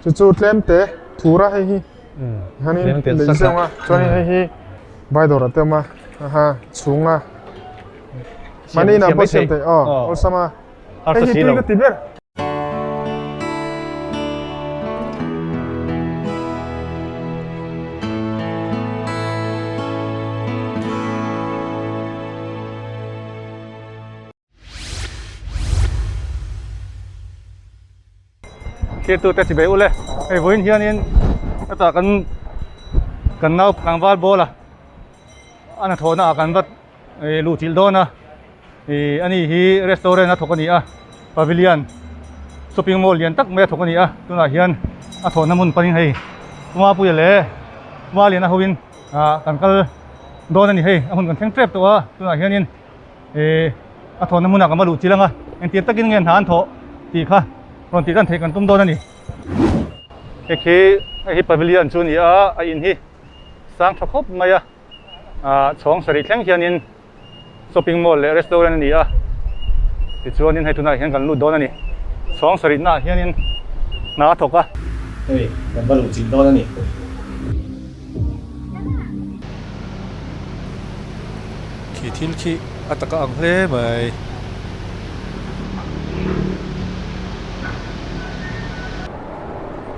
Chu chu tlem te thur a hei hi hianin lei zawng a chuanin hei hi vai dawrah te a awm a aha chhung a mahni inah pawh siam theih aw awlsam a hei hi tui ka ti ber. Thirtute chi bei ule hei vawiin hianin hetah kan kan nau tlangval ball a a hnathawhna ah kan va ih luh chilh dawn a ih ani hi restaurant a thawk a ni a pavilion shopping mall lian tak mai a thawk a ni a tunah hian a thawhna hmun panin hei Mapuia leh Maliana hoin ah kan kal dawn a ni hei a hun kan thleng tep tawh a tunah hianin. Ehh a thawhna hmunah ka va luh chil ang a, engtir takin nge hna an thawh tih kha rawn tih dan theih kan tum dawn a ni. Hei khi hei hi pavilion chu a ni a, a in hi sang tha khawp mai a, ah chhawng sarih thleng hianin shopping mall leh restaurant a ni a, tichuanin hei tunah hian kan lut dawn a ni, chhawng sarih naah hianin hna a thawk a. Hei kan va luh chilh dawn a ni. Khi thil khi a taka ang hle mai.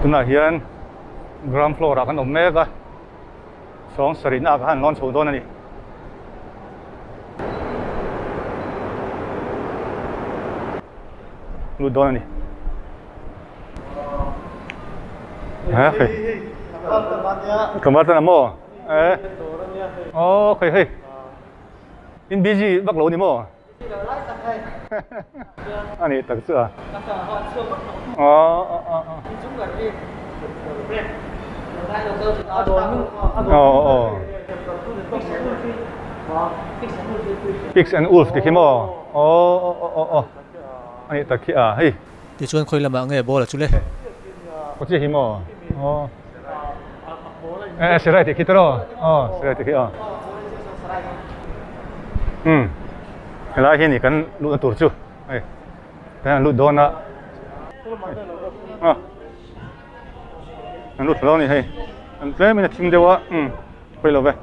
Tunah hian ground floor ah kan awm mek a, sawng sarih na ah ka han lawn chho dawn a ni. Lut dawn a ni. Kamar tan maw eh oh khei hei in busy vak lo ni maw ani tak chu a oh oh oh oh oh Pigs and wolf ti khi maw oh oh oh oh ani tak khi a hei. Tichuan khawi lamah nge ball a chu le? Aw chiah hi maw? Aw. Eh Sirai tih khi tawh aw. Sirai tih khi aw. Um. Helai hi ni kan luhna tur chu. Hei. Kan han lut dawn a. A. Kan lut thla dawn a ni hei. An tlem in a thim deuh a. Um. Pawi lo ve.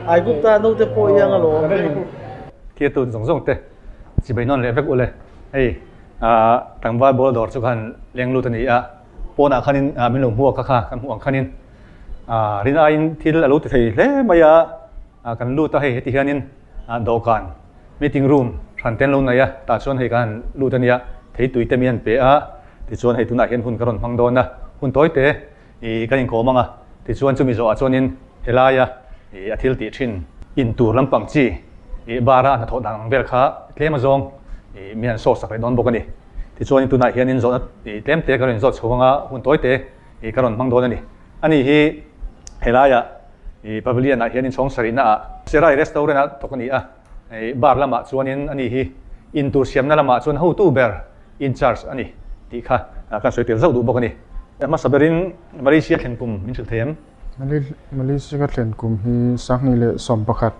Aigupta naute pawh i ang alawm. Thil tun zawng zawng te chibai nawn leh vek ule. Hei tlangval ball dawr chu khan leng lut a ni a, pawnah khanin min lo hmuak kha kha kan hmuh ang khanin rin aiin thil a lo ti thei hle mai a, kan lut a hei heti hianin dawhkan meeting room hran te an lo nei a, tah chuan hei kan lut a nia, theitui te mi an pe a, tichuan hei tunah hian hun ka rawn hmang dawn a, hun tawi te. I kan inkawm ang a, tichuan chumi zawhah chuanin helaia i a thil tih thin in tur lampang chi i bar a a hnathawh dan ang vel kha tlem azawng i min han sawt sak leh dawn bawk a ni. Tichuanin tunah hianin zawhna i tlem te ka rawn inzawt chho ang a, hun tawi te i ka rawn hmang dawn a ni. Ani hi helaia i pavilion ah hianin chhawng sarihna ah Serai restaurant a thawk a ni a, i bar lamah chuanin ani hi in tur siamna lamah chuan hotu ber in charge a ni tih kha kan sawi tel zauh duh bawk a ni. Hmasa berin Malaysia thlen kum min hrilh thei em? Malaysia ka thlen kum hi 2011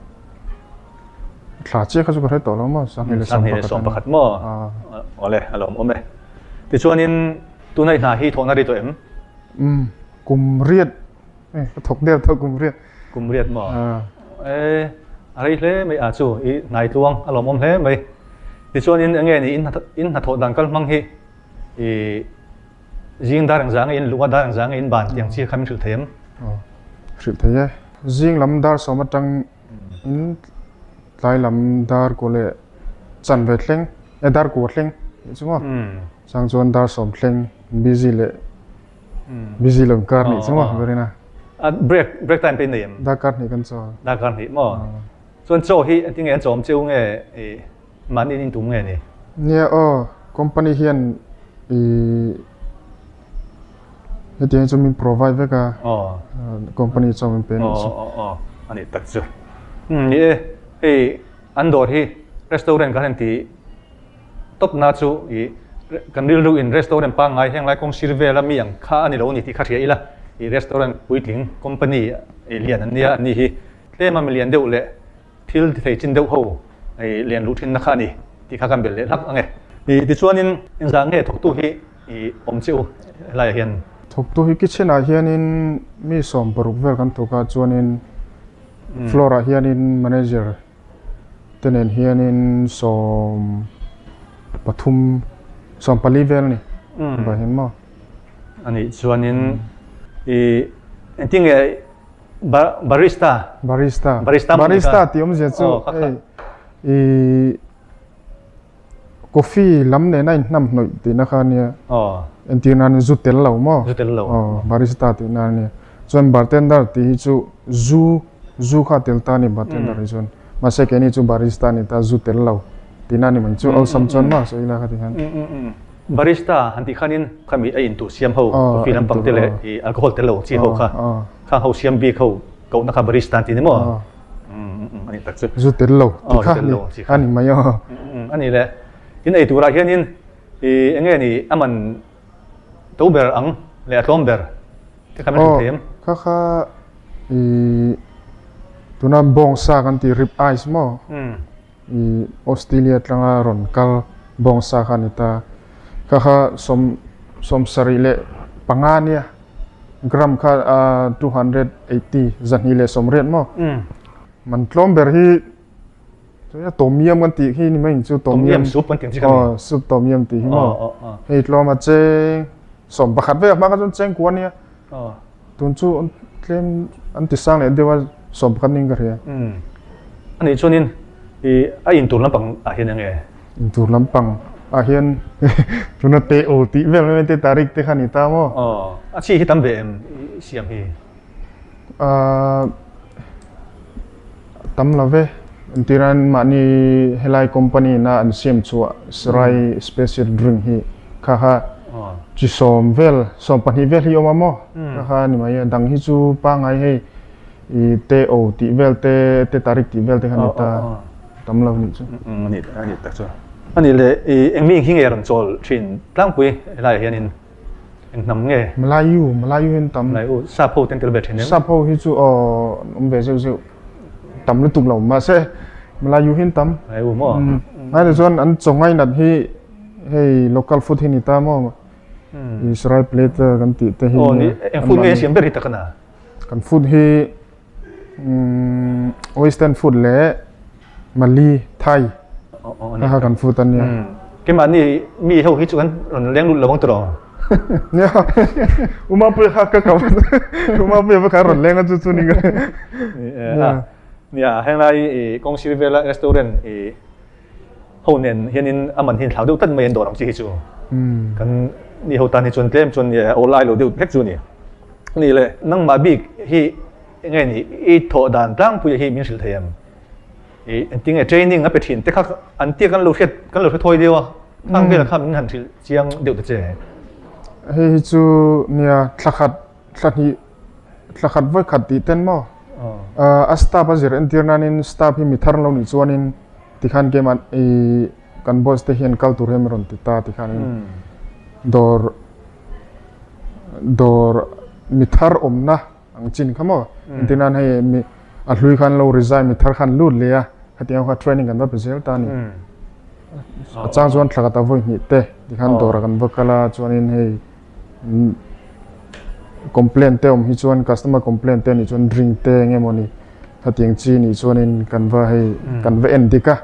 thla chiah kha chu ka hre tawh lo maw? 2011 maw? Awle a lawm awm e. Tichuanin tuna i hna hi thawhna ri tawh em? Umm kum riat ka thawk der tawh kum riat. Kum riat maw? E a rei hle mai a chu i hnai tluang a lawm awm hle mai. Tichuanin enge ni in hnathawh dan kal hmang hi i Zing dar engzah nge in luh a, dar engzah nge in ban tih ang chi kha min hrilh thei em? Aw, hrilh thei e. Zing lam dar sawm atang in tlai lam dar kua leh chan ve thleng, e dar kua thleng tih chu maw? Chang chuan dar sawm thleng busy leh busy lo inkar nih chu maw berin a. A break break time te in nei em? Darkar hnih kan chaw. Darkar hnih maw? Chuan chaw hi engtin nge an chawm cheu nge i Mahni in tum nge ni? Nia aw, company hian i Hetiang hi chu min provide vek a, company chuan min pe a nih chu. Aw aw aw a nih tak chu. Ni e, hei an dawr hi restaurant kan han ti tawp na chu ih kan rilru in restaurant pangngai heng lai kawng sir vela mi ang kha a ni lo a ni tih kha hria ila ih restaurant puitling company ih lian an nia an ni hi tlem a milian deuh leh Thil ti thei chin deuh ho i lian luh thinna kha a ni tih kha kan belh leh hlak ang e. I tichuanin engzah nge thawktu hi i awm che u helaiah hian? Thawktu hi kitchen ah hianin mi 16 vel kan thawk a, chuanin floor ah hianin manager te nen hianin 13, 14 vel a ni vai hian maw. A nih chuanin i engtinge Barista. Barista. Barista. Barista tih awmzia chu hei i coffee lam nena inhnam hnawih tihna kha ania. Entir nan zu tel lo maw? Zu tel lo. Aw barista tihna ania. Chuan bartender tih hi chu zu zu kha tel ta a ni bartender hi chuan. Mahse keini chu barista a ni ta zu tel lo tihna a ni mai chu awlsam chuan maw sawi ila kha ti khan. Barista han tih khanin khami a intur siam ho coffee lampang te leh i alcohol tel lo chi ho kha khang ho siam bik ho kohna kha barista an ti ni maw? A ni tak chu. Zu tel lo ti kha ni a ni mai aw. A ni le. In ei turah hianin i eng nge ni a man to ber ang leh a tlawm ber te kha min hrilh thei em? Kha kha i tuna bawngsa kan tih rib eyes maw? I Australia tlanga rawn kal bawngsa kha a ni ta. Kha kha 75 nia, gram kha 280, 280 maw? Man tlawm ber hi tom yum kan tih hi ni mai chu tom yum soup kan tih chi kha ni. Aw, soup tom yum tih hi maw? Hei tlawm a cheng 11 vek a hma kha chuan cheng kua nia. Tun chu tlem an ti sang leh deuh a 11 ning ka hria. A nih chuanin i a intur lampang ah hian enge? Intur lampang ah hian tuna te aw tih vel mai te tarik te kha ni ta maw? Aw, a chi hi tam ve em i siam hi? Tam lo ve. Entirnan mahni helai company ina an siam chhuah Serai special drink hi kha kha chi 10 vel, 12 vel hi awm a maw? Kha kha ni mai a, dang hi chu pangngai hei i te o tih vel te, te tarik tih vel te kha ni ta tam lo nih chu. A ni, a ni tak chu. A nih leh i engmi hi nge rawn chawl thin tlangpui helaiah hianin? Eng hnam nge? Melayu, Melayu hi an tam. Melayu, Sap ho te an tel ve thin em? Sap ho hi chu aw an awm ve zeuh zeuh. Tam lutuk lo mahse Melayu hi an tam. Melayu maw? Ngai te chuan an chaw ngainat hi hei local food hi ni ta maw? Israel plate kan tih te hi. Aw ni, eng food nge siam ber hi tak a na? Kan food hi Western food leh Mali, Thai kha kha kan food a nia. Keimahni mi ho hi chu kan rawn leng lut lo ang tawh. Nia, Umapuia kha ka kau Umapuia va kha rawn leng a chu chu ni ka. Nia, henglai kawng sir vela restaurant i ho nen hianin a man hi thlau deuh tlat mai an dawr ang chi hi chu. Kan mi ho tan hi chuan tlem chuan aw lai lo deuh hlek chu ni. Ni le, nangmah bik hi enge ni i thawh dan tlangpuia hi min hrilh thei em? I engtinge training a pe thin te kha an tia kan lo hriat kan lo hre thawi deuh a, khang vel kha min han hrilh chiang deuh ta che. Hei hi chu nia thla khat thla hnih thla khat vawi khat tih ten maw a staff a zir entir nanin staff hi mi thar lo nih chuanin tikhan keimah i kan boss te hian kal tur hian min rawn ti ta tikhanin dawr dawr mi thar awmna ang chin kha maw entir nan hei mi a hlui khan lo resign mi thar khan lut leh a khatiang kha training kan va pe zel ta a ni a chang chuan thla khat a vawi hnih te tikhan dawrah kan va kal a chuanin hei complaint te awm hi chuan customer complaint te anih chuan drink te eng emaw ni khatiang chi nih chuanin kan va hei kan va en dik a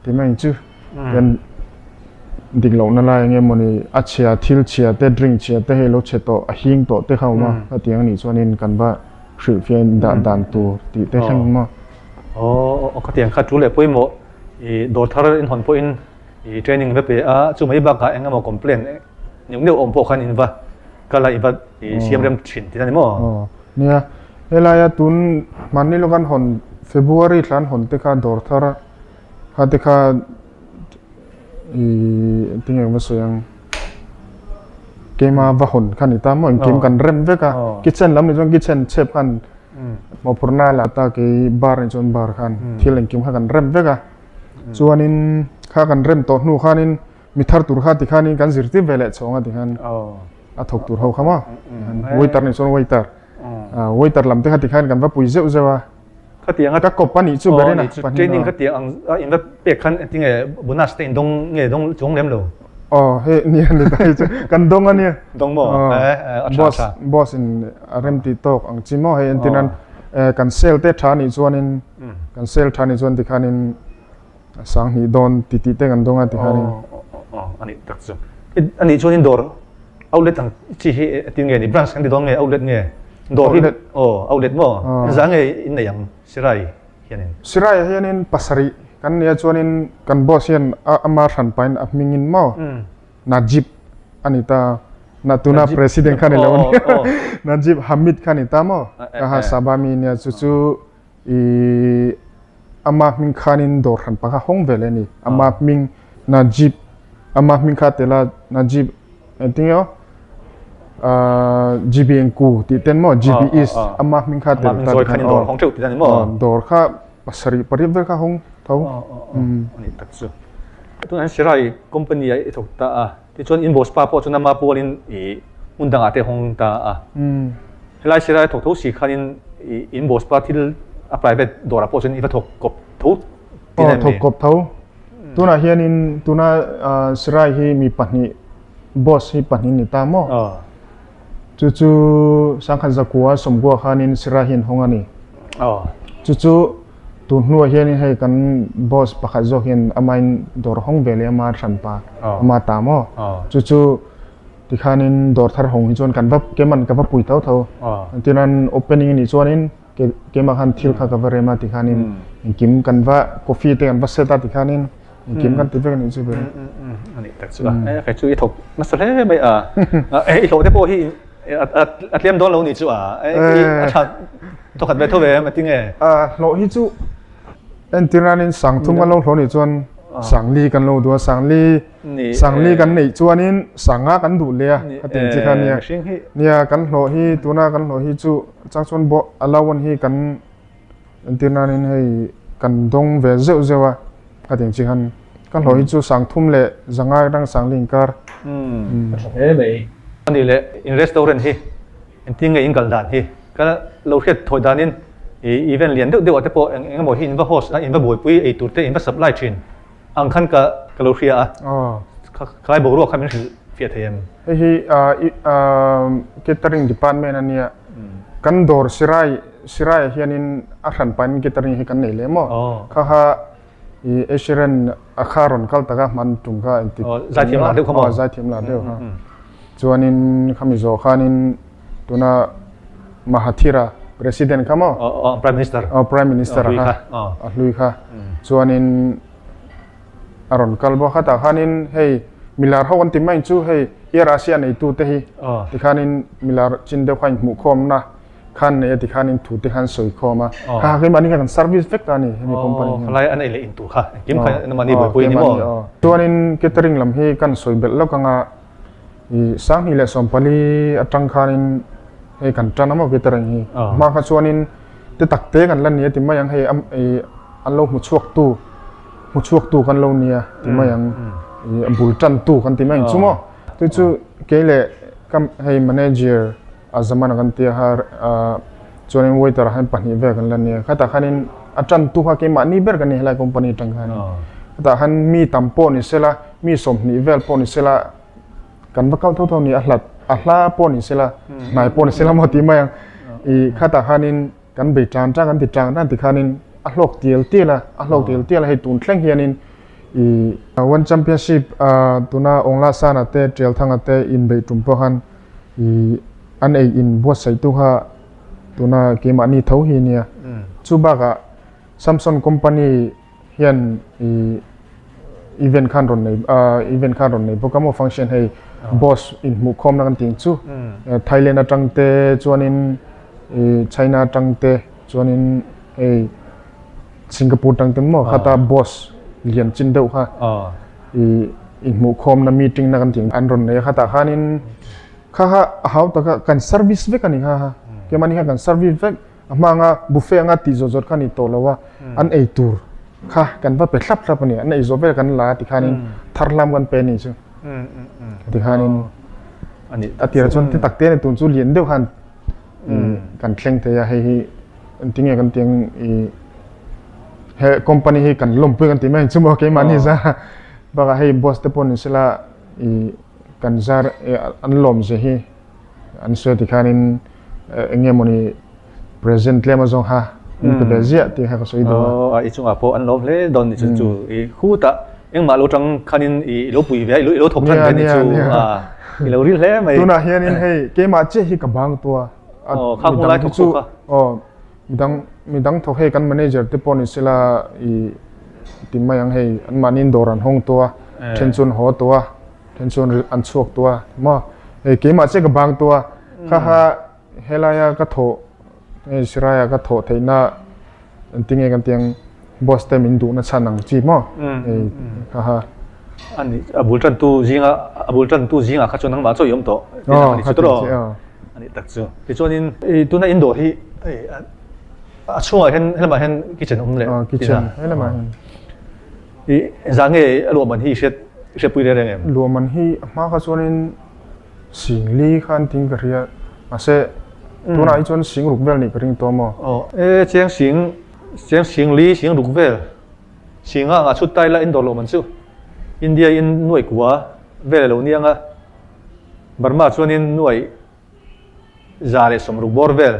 ti mai ang chu kan dik lohna lai eng emaw ni a chhia thil chhia te drink chhia te hei lo chhe tawh a hing tawh te kha awm a khatiang anih chuanin kan va hrilhfiah dah dan tur tih te thleng awm a. Aw khatiang kha tul leh pawimawh i dawr thar inhawn pawhin i training va pe a chu mai bakah eng emaw complaint Neuh neuh awm pawh khan in va kal a i va i siam rem thin tih a ni maw? Aw nia, helaia tun hmanni lawk an hawn February thla an hawn te kha dawr thar a kha te kha i engtin nge ka va sawi ang? Keima va hawn kha ni ta maw engkim kan rem vek a, kitchen lam ni chuan kitchen chhep khan mawhphurhna la ta kei bar ni chuan bar khan thil engkim kha kan rem vek a. Chuanin kha kan rem tawh hnu khanin mi thar tur kha tikhanin kan zirtir ve leh chhawng a tikhan a thawk tur ho kha maw waiter ni chuan waiter waiter lam te kha tikhan kan va pui zeuh zeuh a. Khatiang a ka kawp a nih chu ber in a pahnih training khatiang ang a in va pek khan tinge bonus te in dawng nge dawng chuang lem lo. Aw hei nia ni ta hi chu kan dawng a nia. Dawng maw eh a tha boss boss in a rem tih tawk ang chi maw hei entir nan kan sale te tha nih chuan in kan sale tha nih chuan tikhan in sanghnih dawn ti tih te kan dawng a tikhan in. Aw a nih tak chu. A nih chuan in dawr outlet ang chi hi tin nge ni branch kan ti dawn nge outlet nge dawr hi aw outlet maw engzah nge in nei ang Sirai hianin. Sirai hianin pasarih kan nia chuanin kan boss hian ama hran pahin a hmingin maw Najib a ni ta na tuna president kha ni lo a nia Najib Hamid kha ni ta maw ka ha Sabah mi nia chu chu I ama hming khanin dawr hran pakha hawng ve leh a ni. Ama hming Najib, ama hming kha tela Najib engtin nge aw GB Engku tih ten maw GB East ama hming kha tel ta khan dawr hawng theuh tih a ni maw? Dawr kha pasarih pariat vel kha hawng tho. Ani tak chu. Tunah hian Sirai company ah i thawk ta a. Tichuan in boss pa pawh chuan ama pualin i hmun dangah te hawng ta a. Helai sirai thawk tho si khanin i in boss pa thil a private dawrah pawh chuan i va thawk kawp tho tih na em ni? Aw thawk kawp tho. Tunah hianin tuna sirai hi mi pahnih boss hi pahnih ni ta maw? Chu chu Sangkhat Zakua Sawmgua khanin Sirai hi an hawng a ni. Chu chu tun hnuah hianin hei kan boss pakhat zawk hian amahin dawr hawng ve leh ama hranpa ama ta maw. Chu chu tikhanin dawr thar hawng hi chuan kan va keman ka va pui tho tho. Tichuan opening a nih chuanin keimah khan thil kha ka va rem a tikhanin engkim kan va coffee te kan va set a tikhanin Engkim kan ti vek a nih chu ber. A nih tak chu a. Kei chu i thawk nasa hle mai a. I hlawh te pawh hi a tlem dawn lo nih chu a. A tha thawkhat ve tho ve em a ti nge? Hlawh hi chu entir nanin sangthum kan lo hlawh nih chuan sangli kan lo duh a, sangli sangli kan neih chuanin sanga kan duh leh a a ti ang chi kha nia. Nia kan hlawh hi tuna kan hlawh hi chu chang chuan allowance hi kan Entir nanin hei kan dawng ve zeuh zeuh a, ka tih ang chi khan ka hlawh hi chu sangthum leh zangai atang sangli inkar. Ka tha hle mai. Ani leh in restaurant hi engtin nge in kal dan hi ka lo hriat thawi danin i event lian deuh deuh ah te pawh eng emaw hi in va host a in va buaipui ei tur te in va supply thin ang khan ka ka lo hria a khalai boruak kha min hrilh fiah thei em? Hei hi catering department a nia kan dawr sirai Sirai ah hianin a hran pahin catering hi kan nei leh maw? Kha kha i Asheran a kha rawn kal taka hman tum kha engtik Zaithiam lah deuh kha maw? Zaithiam lah deuh kha. Chuanin khami zawh khanin tuna Mahathira President kha maw? Prime Minister. Prime Minister a kha a hlui kha. Chuanin a rawn kal bawk a tah khanin hei milar ho an ti mai chu hei Air Asia neitu te hi tikhanin milar chin deuh kha inhmuhkhawmna khan nei a ti khan in thu te khan sawi khawm a kha kha keimahni kha kan service vek ta a ni hemi company hian. Khalai an ei leh in tur kha engkim kha mahni buaipui a ni maw? Chuanin catering lam hi kan sawi belh lawk anga i sanghnih leh sawmpali atang khanin hei kan tan a maw catering hi hma kha chuanin te tak te kan la ni a ti mai ang hei i an lo hmu chhuak tu hmu chhuak tu kan lo nia ti mai ang i a bul tan tu kan ti mai ang chu maw chu chu kei leh ka hei manager A zamana kan tia kha chuanin waiter ah khan pahnih vel kan la nia. Khatah khanin a tantu kha keimahni ber kan ni helai company atang khanin. Khatah khan mi tam pawh ni sela, mi sawmhnih vel pawh ni sela kan va kal tho tho ni a hlat a hla pawh ni sela hnai pawh ni sela maw tih mai ang. I khatah khanin kan bei tan tan kan ti tan tan ti khanin a hlawk tial tial a, a hlawk tial tial a hei tun thleng hianin i One Championship tuna Ongla Sana te Tialthanga te inbeih tum pawh khan I an ei in buatsaihtu kha tuna keimahni tho hi nia. Chu bakah Samsung company hian i event khan rawn nei event khan rawn nei bawk a maw function hei boss inhmuhkhawmna kan tih chu Thailand atang te chuanin i China atang te chuanin hei Singapore tang te maw khata boss lian chin deuh kha i inhmuhkhawmna meeting na kan tih an rawn nei a khatah khanin. Kha kha a hau taka kan service vek a ni kha kha. Keimahni kha kan service vek a hma anga buffet anga tih zawt zawt kha a ni tawh lo a, an ei tur kha kan va pe thlap thlap a ni. An ei zawh vel kan la a tikhanin thar hlam kan pe a ni chu. Tikhanin a tirah chuan ti tak te a ni tun chu lian deuh khan kan thleng thei a hei hi engtinge kan tih ang ih he company hi kan lawmpui kan tih mai ang chu maw keimahni za bakah hei boss te pawh ni sela ih kan zar an lawm zia hi an sawi tikhanin eng nge mawni present tlem azawng kha an pe ve ziah tih kha ka sawi duh a. Aw i chungah pawh an lawm hle dawn ni chu chu i khutah engmah lo tang khanin i lo pui ve a i lo thawk than ve ni chu a i lo ril hle mai. Tunah hianin hei keimah chiah hi ka bang tua a midang hi chu aw midang midang thawk hei kan manager te pawh ni sela i ti mai ang hei anmahniin dawr an hawng tua then chu an haw tua then chu an chhuak tua maw hei keimah chiah ka bang tua kha kha Helaia ka thawh, hei Siraia ka thawh theihna engtinge kan tih ang boss te min duhna chhan ang chi maw? Hei haha. A ni, a bul tantu zinga, a bul tantu zingah kha chuan nangmah chaw i awm tawh tih a ni chu tawh aw. A nih tak chu. Tichuanin tuna in dawr hi hei a chhungah hian helamah hian kitchen a awm leh. Aw kitchen helamah hian. I zah nge a luahman hi i hriat i hriatpui reng reng em? Luahman hi a hma kha chuanin Singli khan ting ka hria mahse tunah hi chuan sing ruk vel nih ka ring tawh maw? Aw e cheng sing cheng singli sing ruk vel singa anga chhut tai la in dawr lo man chu India in nuai kua vel alo ni anga Burma chuan in nuai 160 bawr vel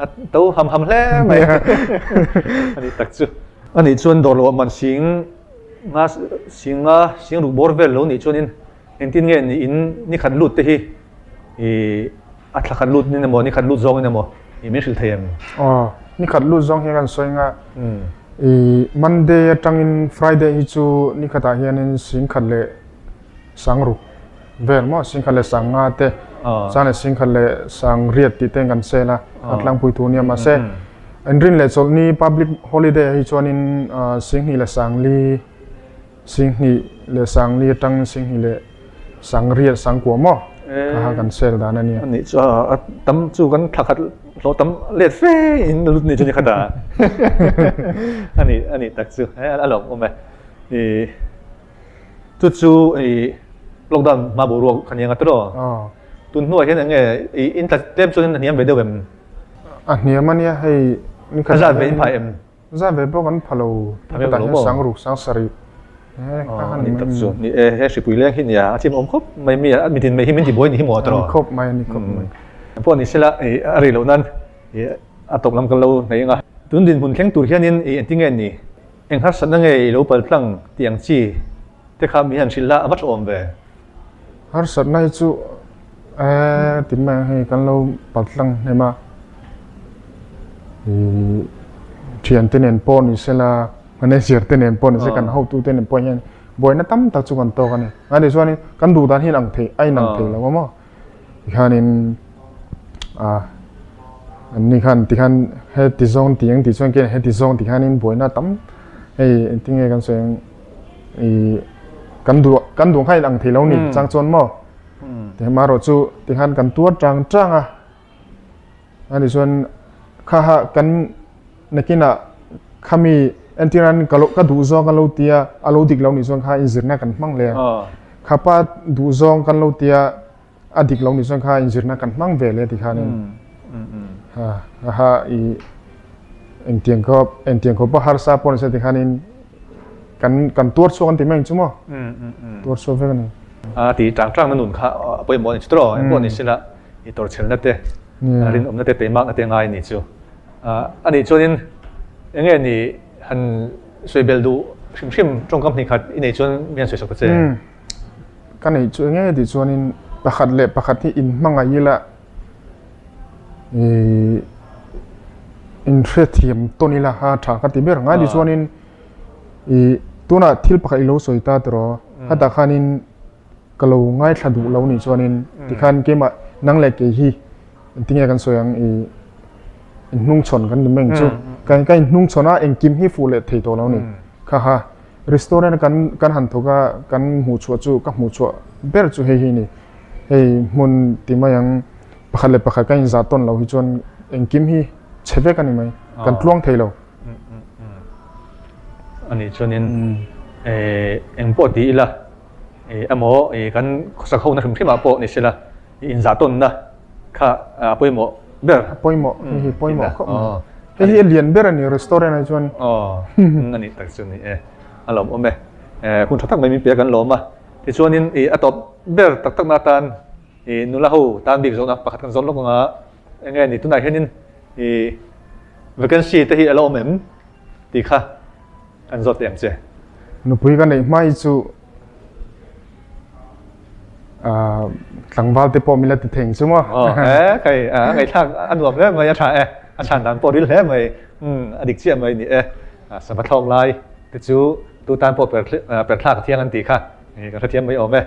a to ham ham hle mai ani tak chu ani chuan dawr lo man sing nga singa sing ruk bawr vel lo nih chuan in Engtin nge ni in ni khat lut te hi i a thla khat lut in emaw ni khat lut zawng in emaw i min hrilh thei em? Aw, ni khat lut zawng hian kan sawi nga i Monday atangin Friday hi chu ni khatah hianin singkhat leh sangruk vel maw singkhat leh sang nga te chuan leh singkhat leh sang riat tih te kan sel a a tlangpui thu nia mahse inrin leh chawlhni public holiday ah hi chuanin singhnih leh sangli Singhnih leh Sangli atang Singhnih leh Sangriat Sangkua maw kha kha kan sel dan a nia. Ani chu a tam chu kan thla khat hlawh tam let fe in lut ni chu ni khat a. Ani ani tak chu he a lawm awm e. I chu chu i lockdown hma boruak kha nia nga tawh. Tun hnuah hian enge i in tla tlem chuan a hniam ve deuh em? A hniam a nia hei ni khat. A zat ve in phai em? Zan ve pawh kan pha lo, hetah hian sangruk sangsarih a ni tak chu. Ni e, he hripui leng hi nia, a chim awm khawp mai mi a, mitin mai hi min ti buai ni hi maw tawh. A ni khawp mai, a ni khawp mai. Pawh ni sela a rei loh nan a tawp lam kan lo hnaih ang a. Tun dinhmun thleng tur hianin engtinge ni, eng harsatna nge i lo pal tlang tih ang chi te kha mi han hrilh la a va ṭha awm ve. Harsatna hi chu eh ti mai ang hei kan lo pal tlang hnem a, ih thiante nen pawh ni sela manager te nen pawh ni se kan hotu te nen pawh hian buaina tam tak chu kan tawk a ni. Ani chuanin kan duh dan hi a inang thei a inang thei lo a maw. Tikhanin ah an ni khan tikhan heti zawng tih ang tih chuan keiin heti zawng tih khanin buaina tam hei engtin nge kan sawi ang ih kan duh kan duh kha inang thei lo ni chang chuan maw amaherawh chu tikhan kan tuar chang chang a ani chuan kha kha kan nakinah khami entir an ka lo ka duh zawng kan lo tia a lo dik lo nih chuan kha inzirna kan hmang hle a khapa duh zawng kan lo tia a dik lo nih chuan kha inzirna kan hmang ve le tikhanin ha ha i engtiang khawp engtiang khawp a harsa pawh nise tikhanin kan kan tuar chhuak an ti mai ang chu maw tuar chhuak vek a ni. A ti tang tang na nun kha a pawimawh a ni chu tawh engpawh ni sela i tawrhchhelna te rinawmna te teimakna te ngai a ni chu. A nih chuanin eng nge ni han sawi belh duh hrim hrim tawngkam hnih khat i neih chuan mi han sawi sak ta che. Ka neih chu eng nge tih chuanin pakhat leh pakhat hi inhmangaih ila ih inhrethiam tawn ila a tha ka ti ber ngai tih chuanin ih tunah thil pakhat i lo sawi ta tiraw hetah khanin ka lo ngaithla duh lo nih chuanin tikhan keimah nang leh kei hi engtinge kan sawi ang i inhnungchhawn kan ni mai ang chu kan ka inhnungchhawn a engkim hi fuh leh thei tawh lo ni kha kha restaurant kan kan han thawk a kan hmuh chhuah chu ka hmuh chhuah ber chu hei hi ni. Hei hmun ti mai ang pakhat leh pakhat kan inzah tawn loh hi chuan engkim hi chhe vek a ni mai. Kan tluang thei lo. A nih chuanin eng pawh ti ila emaw kan khawsak ho na hrim hrim ah pawh ni sela inzah tawnna kha a pawimawh ber. A pawimawh, hei hi pawimawh khawp mai. Hei hi a lian ber a ni restaurant ah chuan. Aw, a nih tak chu ni e. A lawmawm e. Hun tha tak mai min pe a kan lawm a. Tichuanin a tawp ber tak takna atan nula ho tan bik zawhna pakhat kan zawt lawk ang a, eng nge ni tunah hianin vacancy te hi a la awm em tih kha kan zawt teh ang che. Nupui ka neih hma hi chu tlangval te pawh min la ti thei ang chu maw? Aw he kai a ngaihthlak a nuam hle mai a tha e, a chhan dan pawh ril hle mai, a dik chiah mai ni e, sava thlawk lai te chu Tu tan pawh per per thlak a thiang an tih kha kan hrethiam mai awm e.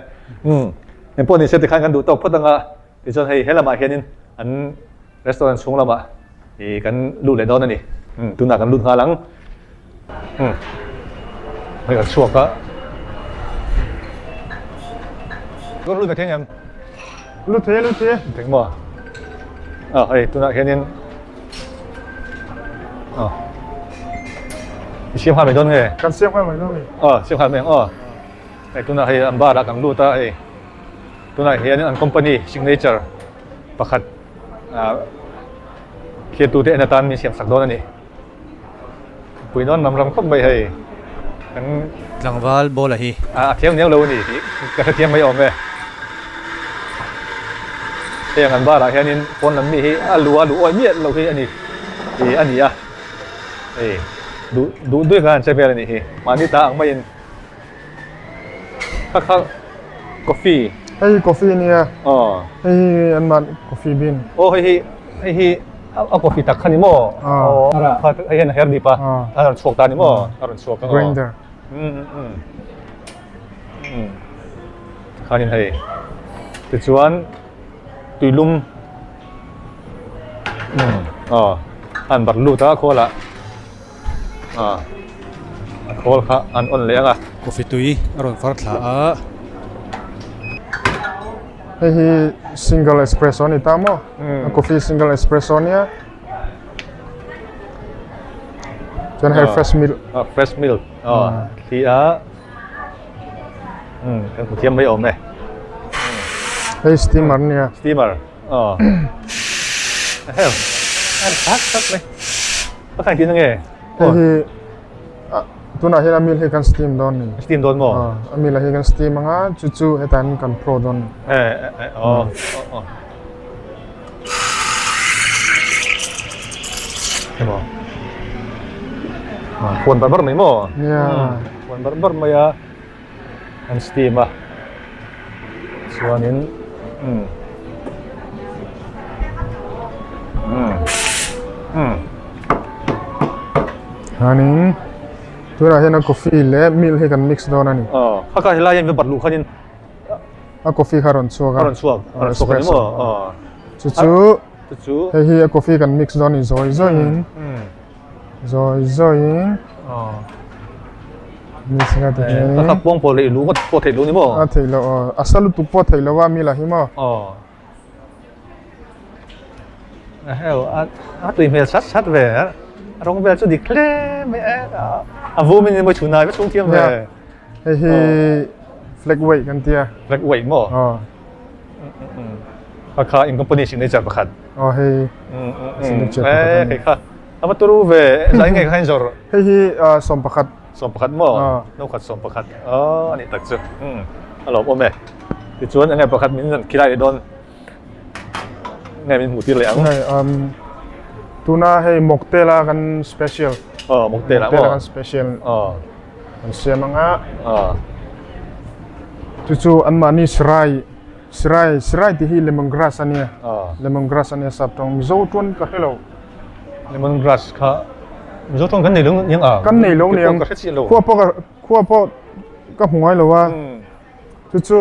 Umm engpawh ni se tikhan kan duh tawk phawt anga tichuan hei he lamah hianin an restaurant chhung lamah ih kan lut leh dawn a ni. Umm tunah kan lut nghal ang. Umm hei kan chhuak a. Kan lut ve thei ang em? Lut thei e lut thei e. Eng maw? Ah hei tunah hianin ah i siam nghal mai dawn nge? Kan siam nghal mai dawn nge? Ah siam nghal mai ang aw. Hei tunah hei an bar ah kan lut a hei tunah hianin an company signature pakhat ah thliatute en atan min siam sak dawn a ni. Pui nawn ram ram khawp mai hei kan Tlangval ball a hi. A thiam niang lo a ni tih ka hrethiam mai awm e. Hei ang an bar ah hianin pawn lam mi hi a lu a luh awi miah lo hi a ni ih a ni a hei duh duh duih khan an che vel a nih hi mahni ta ang maiin kha kha coffee. Hei hi coffee a nia. Aw. Hei hi an mah coffee bean. Aw hei hi hei hi a coffee tak kha ni maw? Aw. Kha hei hian a her dip a. A rawn chhuak ta ni maw? A rawn chhuak a. Grinder. Um um um. Khanin hei tichuan tuilum um aw an barh lut a khualah. Ah a khawl kha an on leh ang a. Coffee tui a rawn far thla a. Hei hi single espresso a ni ta maw? A coffee single espresso a nia. Chuan hei fresh milk. Ah fresh milk aw thli a umm kan hmu thiam mai awm e. Hei steamer a nia. Steamer aw hei a tak tak mai. A khain tin ange? Hei hi tunah hian a meal hi kan steam dawn ni. Steam dawn maw? A meal hi kan steam anga chu chu hetah hian kan pro dawn ni. Eh eh aw aw. Emaw. Khuan bar bar mai maw? Nia. Khuan bar bar mai a. An steam a chuanin umm umm umm Chuanin tunah hian a coffee leh milk hi kan mix dawn a ni. Aw kha kha helai hian bat luh khanin a coffee kha a rawn chhuak a. A rawn chhuak a rawn chhuak a ni maw? Aw chu chu chu chu hei hi a coffee kan mix dawn a ni zawi zawiin. Zawi zawiin. Aw. Mix nga ti hian. Ka kha puang pawh leh lu ngawt pawh theih lo ni maw? A theih loh aw. A sa lutuk pawh theih loh a mi lah hi maw? Aw. A heu a a tui hmel sat sat ve a. A rawng vel chu dik hle mai e. A vum in mawi chhunai va chhung thiam ve. Hei hi flag weight kan tia. Flag weight maw? Aw. Kha kha in company signature pakhat. Aw hei. Signature pakhat. Eh hei kha. A va turu ve zai nge kha in zawr. Hei hi 11. 11 maw? No khat 11. Aw ani tak chu. Um a lawm awm e. Tichuan enge pakhat min zan khilai leh dawn. Nge min hmuh tir leh ang. Hei um tuna hei mocktail a kan special. Aw mocktail a maw? Mocktail a kan special. Aw. Kan siam anga. Aw. Chu chu anmahni sirai sirai sirai tih hi lemon grass a nia. Aw. Lemon grass a nia sap tawng Mizo chuan ka hre lo. Lemon grass kha Mizo tawng kan nei lo niang a. Kan nei lo niang. Ka hre chiah lo. Khua pawh ka khua pawh ka hmu ngai lo a. Chu chu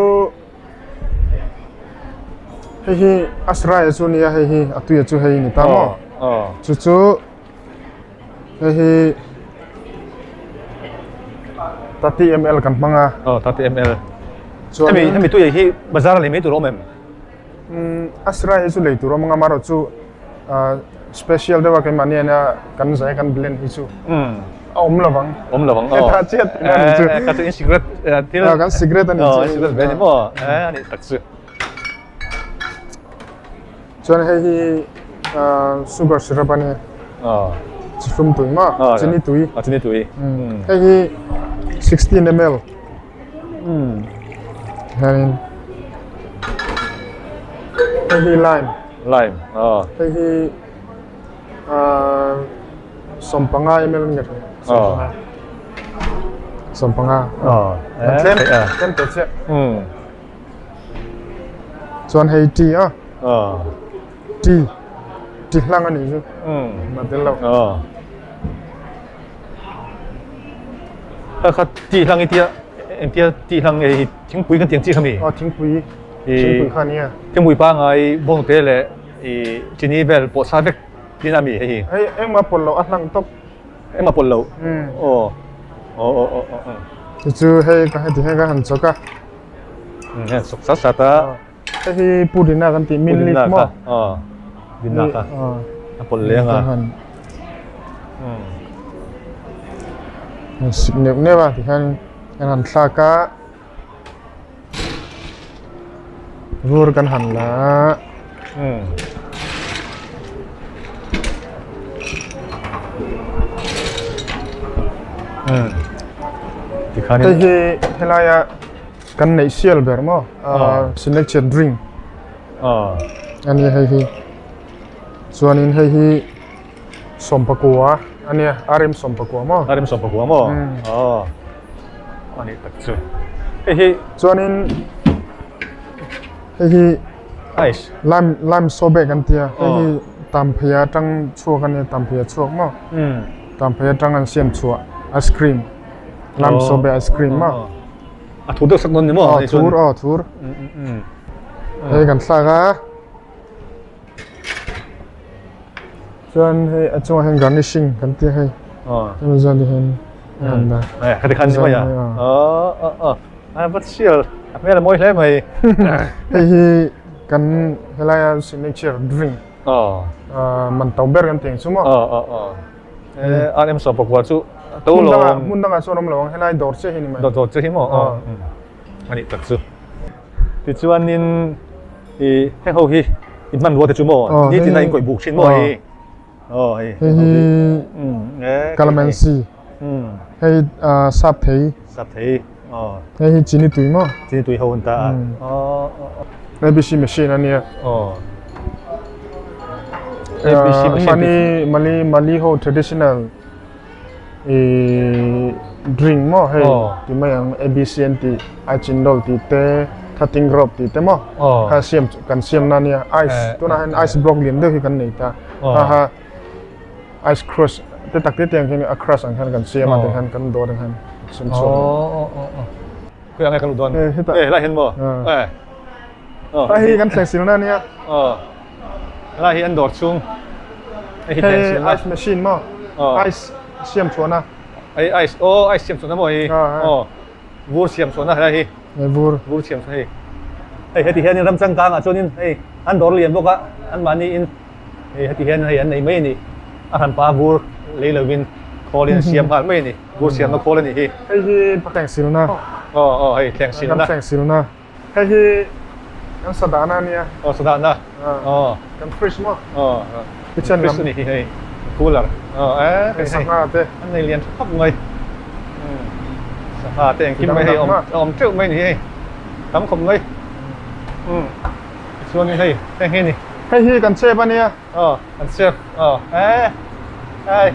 hei hi a sirai chu nia hei hi a tuia chu hei ni ta maw. Aw. Chu chu Hei hi 30 ml kan hmang a. Aw 30 ml. Chuan hemi hemi tuiah hi bazar a lei mai tur a awm em? Umm a sirai hi chu lei tur awm ang a amaherawh chu ah special deuh a keimahni ania kan zai kan blend hi chu a awm lo vang. Awm lo vang aw. Hetah chiat tihna a ni chu. Kha chu in secret thil. Kan secret a ni chu. In secret ve a ni maw? A nih tak chu. Chuan hei hi sugar syrup a nia. Chithlum tui maw? Chini tui. Chini tui. Hei hi 16 ml. Hianin hei hi lime. Lime. Hei hi 15 ml nge thei. 15. 15. Tlem te chiah. Chuan hei tea a. Tea. Tea hlang a nih chu. A tel lo. Kha kha tea hlang i tia engtia tea hlang nge hi thingpui kan tiang chi kha mi? Aw thingpui. Thingpui kha nia. Thingpui pangai bawngte leh i chini vel pawh sa vek tin a mi hei hi. Hei engmah pawlh loh a hlang tawp. Engmah pawlh loh. Aw. Aw aw aw aw. Chu chu hei ka heti hian ka han chawk a. Hei chawk sat sat a. Hei hi pudina kan tih mint leaf maw? Aw pudina kha a pawlh leng a. Han sik neuh neuh a tihian kan han thlak a vur kan han la a. Hei hi helaia Kan neih sial ber maw? Signature drink a nia hei hi. Chuanin hei hi sawmpakua a nia, RM sawmpakua maw? RM sawmpakua maw? Aw, a nih tak chu. Hei hi. Chuanin hei hi ice lime lime sorbet kan tia. Hei hi tam phei atang chhuak a nia, tam phei a chhuak maw? Tam phei atang an siam chhuah ice cream. Lime sorbet ice cream maw? A thur deuh sak dawn ni maw? Aw thur aw thur. Hei kan thlak a. Chuan hei a chungah hian garnishing kan tia hei. Hemi zawn te hian an dah. Hei khati khan ni mai a. Aw aw aw. A va sial a hmel a mawi hle mai. Hei hi kan helaia signature drink. Man to ber kan tih ang chu maw? Aw aw aw. RM 11 chu to lo hmun dangah chuan awm lo ang helai dawr chiah hi ni mai dawr chiah hi maw a nih tak chu tichuanin i heng ho hi in hmanrua te chu maw nitin a in kawih buk thin maw hei aw hei hei hi calamansi hei sap thei sap thei aw hei hi chini tui maw chini tui ho an ta a ABC machine a nia aw ABC machine Mali Mali Mali ho traditional i drink maw hei ti mai ang ABC an tih ai cindol tih te cutting rope tih te maw kha siam kan siam na nia ice tunah hian ice block lian deuh hi kan nei ta ha ha ice crush te tak te te ang hian a crush ang hian kan siam a tikhan kan dawr ang hian siam chhuak Khawi ang nge kan luh dawn? Eh helai hian maw? Eh. Helai hi kan thleng silna ania. Aw. Helai hi an dawr chhung. Hei hi thleng silna. Ice machine maw? Ice siam chhuahna. Hei ice aw ice siam chhuahna maw hei? Aw. Vur siam chhuahna helai hi. Hei vur. Vur siam chhuahna hei. Hei heti hianin ram changkangah chuanin hei an dawr lian bawk a anmahni in Hei heti hian hei an nei mai a ni. A hranpa vur lei lovin khawlin an siam nghal mai a ni. Vur siamna khawl a nih hi. Hei hi thleng silna. Aw aw hei thleng silna. Kan thleng silna. Hei hi kan sadahna a nia. Aw sadahna. Aw. Kan fridge maw? Aw. Kitchen lam. Fridge a nih hi hei. Cooler. Aw e. Hei sangha te. An nei lian tha khawp mai. Sangha te engkim mai hei a awm teuh mai a ni hei. Tam khawp mai. Umm. Chuanin hei heng hi a ni. Hei hi kan chep a nia. Aw kan chep aw eh hei.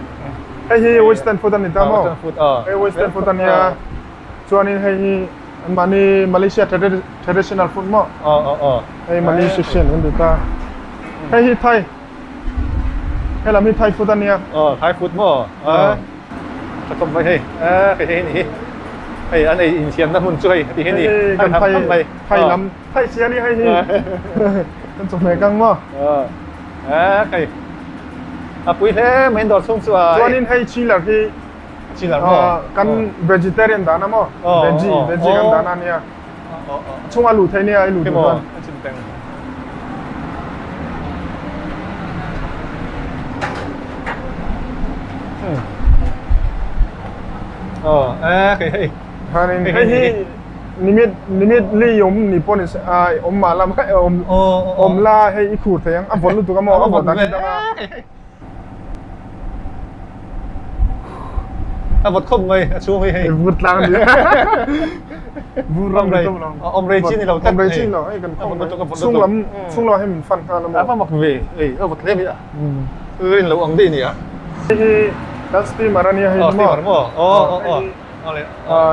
Hei hi western food a ni ta maw? Western food aw. Hei western food a nia. Chuanin hei hi anmahni Malaysia traditional food maw? Aw aw aw. Hei Malaysian kan ti ta. Hei hi Thai. Hei lam hi Thai food a nia. Aw Thai food maw? Aw. Tha khawp mai hei. Eh hei hei ni hi. Hei an ei insiamna hmun chu hei ti hi ni. Hei kan Thai Thai lam. Thai sia ni hei hi. Kan chawhmeh kang maw? Eh hei. A pui hle mai dawr chhung chu a. Chuanin hei chiller hi chiller maw? Kan vegetarian dan a maw? Veggie veggie kan dan a nia. Chhunga luh theih nia i luh duh chuan. A chim peng. Aw e kei hei. Khanin hei hi nimit nimit li awm ni pawh ni se a awm mah la awm awm la hei i khur thei ang a vawt lutuk a maw a vawt dan hi dang a. A vawt khawp mai a chhung hi hei. Vur tlang ni. Vur ram rei. Awm rei chi ni lo tlat. Awm rei chi ni lo hei kan khawm mai. Chhung lam chhung lam hei min fan nghal a maw. A va mak ve ei a vawt hle mai a. Rin lo ang daih a ni a. Hei hi kan steamer a nia hei maw. Steamer maw. Aw aw aw.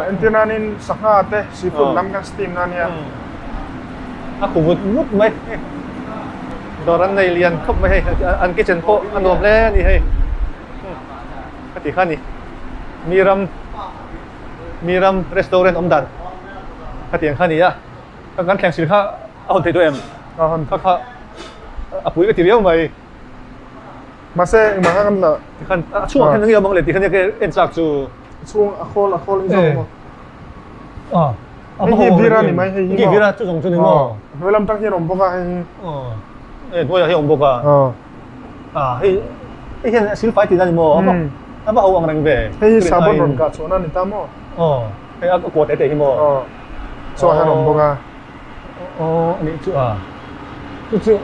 Entir nanin sangha te seafood lam kan steam na nia. A khu vut vut mai. Dawr an nei lian khawp mai hei an kitchen pawh a nuam hle a ni hei. Ka ti kha ni. Mi ram mi ram restaurant awm dan ka ti ang kha ni a. Kan thleng sil kha a hawn thei tawh em? A hawn. Kha kha a pui ka ti viau mai. Mahse engmah kha kan la. Tikhan a chhungah khan eng nge awm ang le tikhan enge en chak chu. A chhung a khawl a khawl hi zawk maw? A. Hei hi bira ni mai hei hi maw? Hei bira chu zawng chu ni maw? Hnuai lam tang hian awm bawk a hei hi. Aw. Hnuaiah hi awm bawk a. Aw. A hei hei hian silfai tihna ni maw? A va ho ang reng ve. Hei hi sabon rawn kah chhuahna ni ta maw? Aw. Hei a kua te te hi maw? Aw. Chaw hian awm bawk a. Aw a nih chu a. Chu chu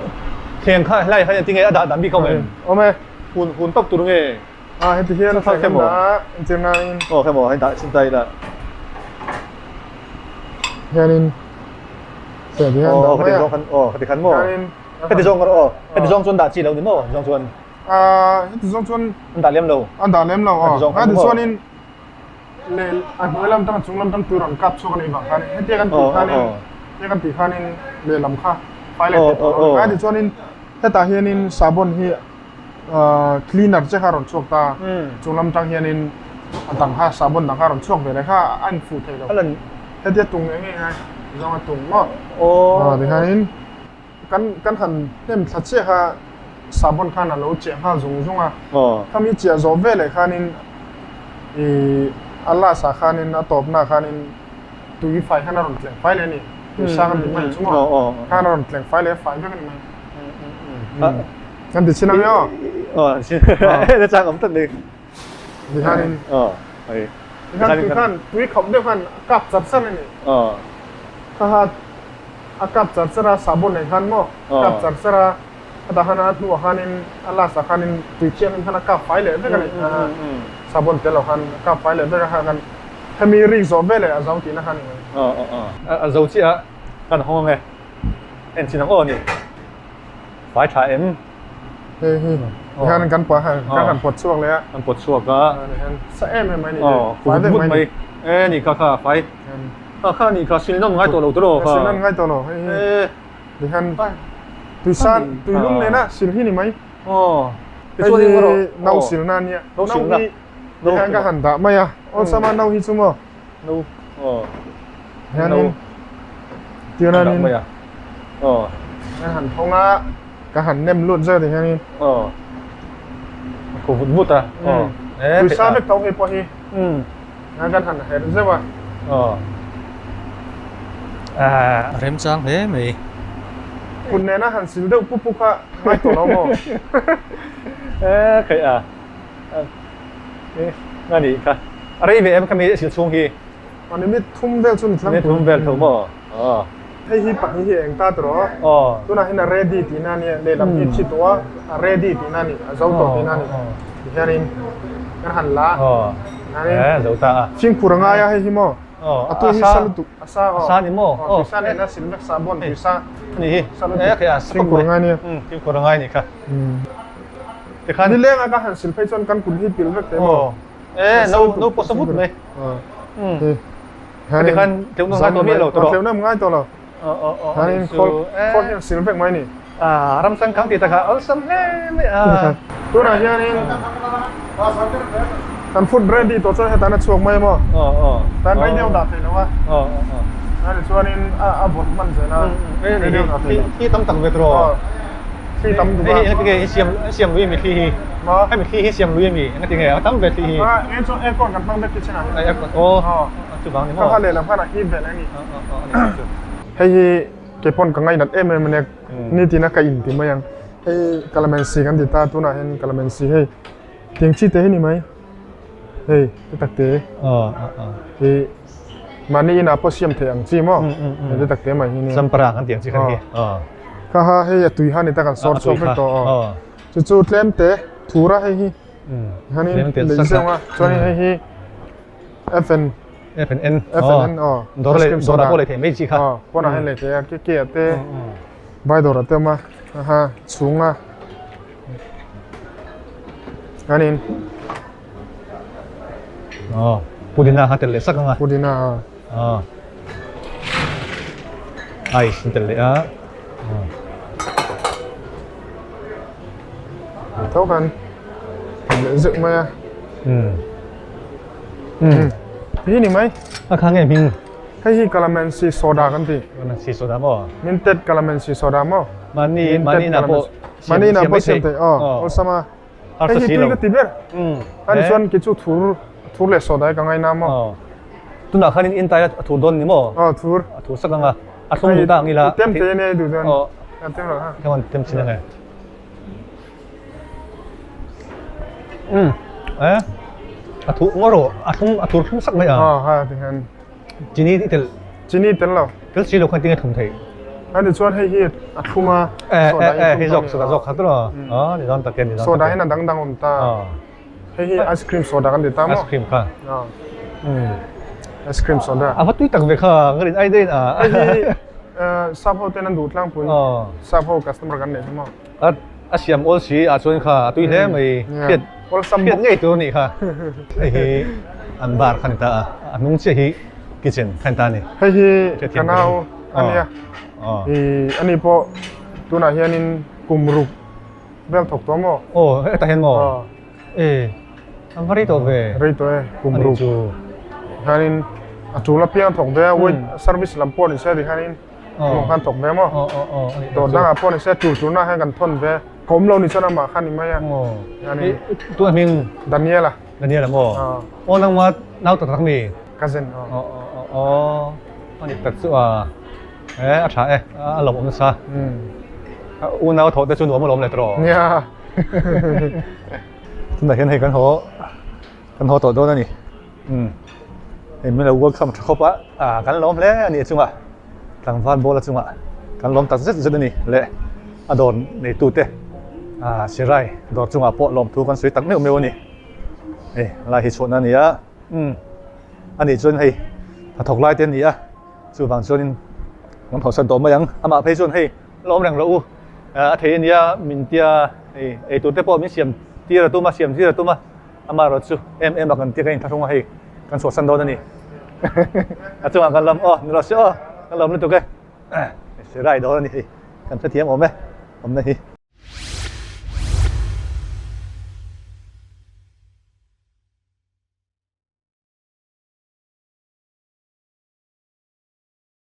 thleng kha helai khan tinge a dah dan bik awm em? Awm e. Hun hun tawp tur nge? A heti hian thleng an dah a entir nain. Aw khe maw hei dah chin ta ila. Hianin thleng ti hian dah mai a. Aw khati khan maw? Hianin heti zawng aw heti zawng chuan dah chi lo ni maw? Zawng chuan. A heti zawng chuan an dah lem lo. An dah lem lo aw. Heti chuanin leh a hnuai lam tang a chung lam tang tur an kap chhuak a nih vang khanin hetia kan tih khanin hetia kan tih khanin lehlam kha fai leh thei tawh lo a ni tichuanin hetah hianin sabon hi ahh cleaner che kha a rawn chhuak ta chung lam tang hianin a dang kha sabon dang kha a rawn chhuak ve leh kha a infuh thei lo hetia tung eng nge ngai zawnga tung maw aw tikhanin. Kan kan han hnem thla chiah kha sabon khan a lo chiah nghal zung zung a. Khami chiah zawh veleh khanin ih a last ah khanin a tawpna khanin tui fai khan a rawn tleng fai leh a ni. Tui sang a ni mai chu maw? Khan a rawn tleng fai leh a fai vek a ni mai. Kan ti chin ang e aw. Aw chang awm tlat ni. Tikhanin tikhan tui khan tui khauh deuh khan a kap char char a ni. Kha kha a kap char char a sahbawn nei khan maw kap char char a a dah khan a hnuah khanin a last ah khanin tui thianghlim khan a kap fai leh vek a ni sahbawn tel lo khan a kap fai leh vek a kha khan hemi rik zawh veleh a zo tihna kha a ni mai. A zo chiah a kan hawng ang e en chin ang aw ni fai tha em. Hei hi hian kan pah kan han pawt chhuak leh a. Kan pawt chhuak a. Sa em em mai ni. Fai vek mai ni. E ni kha kha fai. Kha kha ni kha sil nawn ngai tawh lo tawh kha. Sil nawn ngai tawh lo hei hi. Ti khan tui san tui lum nena sil hi ni mai. Aw. Hei hi no sil na ania. No sil na. Hi ti khan ka han dah mai a. Awlsam a no hi chu maw. No. Aw. Hianin tichuanin Dah mai a. Aw. Ka han thawng a ka han nem lut zet ti hianin. Aw. A khu vut vut a. Aw. Tui sa vek tho hei pawh hi. Kan han herh zeuh a. Aw. A remchang hle mai. Kut nena han sil deuh pup pup kha ngai tawh lo maw? E khaih a. E nga nih kha. A rei ve em kha mi a sil chhung hi. A ni mit thum vel chu ni tlangpui. Mit thum vel tho maw? Aw. Hei hi pahnih hi eng ta tawh. Aw. Tunah hian a ready tihna a nia, lehlam hi thi tawh a, a ready tihna a ni, a zo tawh tihna a ni. Tihianin kan han la a. Aw. Hianin E zo ta a. Fimkhur a ngai a hei hi maw? Aw. A tu hi sa lutuk, a sa aw. A sa ni maw? Aw, tui sa nena sil vek sa bawn tui sa. Ani hi. Sa lutuk. E Fimkhur a ngai nia. Fimkhur a ngai ni kha. Tikhan. Nileng a ka han sil phei chuan kan kut hi pil vek thei maw? E no no pawh sa vut mai. Heti khan tleuh ngai tawh miah lo tawh. Tleuh ngai tawh lo. Hianin khawl khawl hian sil vek mai ni. A ram changkang tih takah awlsam hle mai a. Tunah hianin kan food ready tawh chuan hetah a chhuak mai maw? Tan rei deuh dah thei lo a. Ani chuanin a vawt hman zel a. Rei deuh dah thei lo. Thli tam tak ve tawh. Thli tam duh a. Hei hi hi siam siam lui ami thli hi. Maw? Hemi thli hi siam lui ami engati nge a tam ve thli hi. A eng chuan aircon kan hmang vek kitchen ah hian. Aircon aw chuvang ni maw. Kha kha lehlam khan a hip ve leh a ni. Aw aw Hei hi keipawn ka ngainat em em a nia nitin a ka in ti mai ang. Hei kalamen si kan ti ta tunah hian kalamen si hei tiang chi te hi ni mai. Hei te tak te. Hi mahni inah pawh siam theih ang chi maw? Hei te tak te mai hi nia. Champara kan tih ang chi kha ni. Kha ha hei a tui ha ni ta kan sawr chhuak vek tawh. Chu chu tlem te thura hei hi. Hanin lei zeuh a chuanin hei hi FN FNN FNN aw dawr leh dawr ah pawh lei theih mai chi kha. Aw pawnah hian lei theih a ke ke ah te vai dawr ah te awm a aha chhung a hanin aw pudina kha tel leh sak ang a pudina aw aw ice an tel leh a Tho khan leh zeuh mai a. Hi ni mai. A kha nge hming? Hei hi Calamansi soda kan ti. Calamansi soda maw? Minted Calamansi soda maw? Mahni mahni na pawh mahni na pawh siam thei. Aw, awlsam a. Hei hi tui ka ti ber. Ani chuan kei chu thur thur leh soda hi ka ngaina maw? Tunah khan in tai a thur dawn ni maw? Aw, thur. A thur sak ang a. A thlung duh ta ang ila. Tem te nia i duh chuan. Aw. Tem lo ha. Ka tem chin ang e. Um eh a thu ngaw rawh a thlung a thur thlung sak mai a. Aw ha ti hian. Chini i tel. Chini tel lo. Tel si lo khan tinge thlum thei. A ti chuan hei hi a thlum a. Eh eh eh hei zawk soda zawk kha tawh a ni dawn tak e ni dawn tak e. Soda hian a dang dang awm ta. Hei hi ice cream soda kan ti ta maw? Ice cream kha. Ice cream soda. A va tui tak ve kha ka rin ai daih a. Hei hi sap ho ten an duh tlangpui. Sap ho customer kan neih hi maw? A a siam awl si ah chuan kha a tui hle mai. Hriat hriat ngei tur a nih kha. Hei hi an bar kha ni ta a, a hnung chiah hi kitchen kha ni ta a ni. Hei hi ka nau a nia. I ani pawh tunah hianin kum ruk vel thawk tawh maw? Aw hetah hian maw? E an va rei tawh ve. Rei tawh e kum ruk. Hianin a tul apiang thawk ve a wait service lam pawh ni se tikhanin Hmuh khan thawk ve maw? Dawr dangah pawh ni se tul tulna hian kan thawn ve. Ka awm lo ni chuan amah khan ni mai a. Hianin. Tuna hming? Daniela. Daniela maw? Aw nangma nau tak tak mi? Cousin aw. Aw aw aw a dik tak chu a e a tha e a lawmawm nasa. Unau thawh te chu nuam alawm le tawh. Nia. Tunah hian hei kan haw kan haw tawh dawn a ni. Umm hei min lo welcome tha khawp a ah kan lawm hle a ni a chungah tlangval bawla chungah kan lawm tak zet zet a ni leh a dawr neitu te ah sirai dawr chungah pawh lawmthu kan sawi tak meuh meuh a ni hei lai hi chhuahna a ni a umm a nih chuan hei hnathawk lai te a ni a chuvang chuanin kan hawsan tawh mai ang amah phei chuan hei lawm reng rawh u a thei a nia min tia hei eitur te pawh min siam tir a tum a siam tir a tum a. Amaherawh chu em em a kan tia ka inthlahrung a hei kan chhuahsan dawn a ni. A chungah kan lam aw ni lo se aw kan lawm lutuk e. Sirai dawn a ni hei kan hrethiam awm e awmna hi.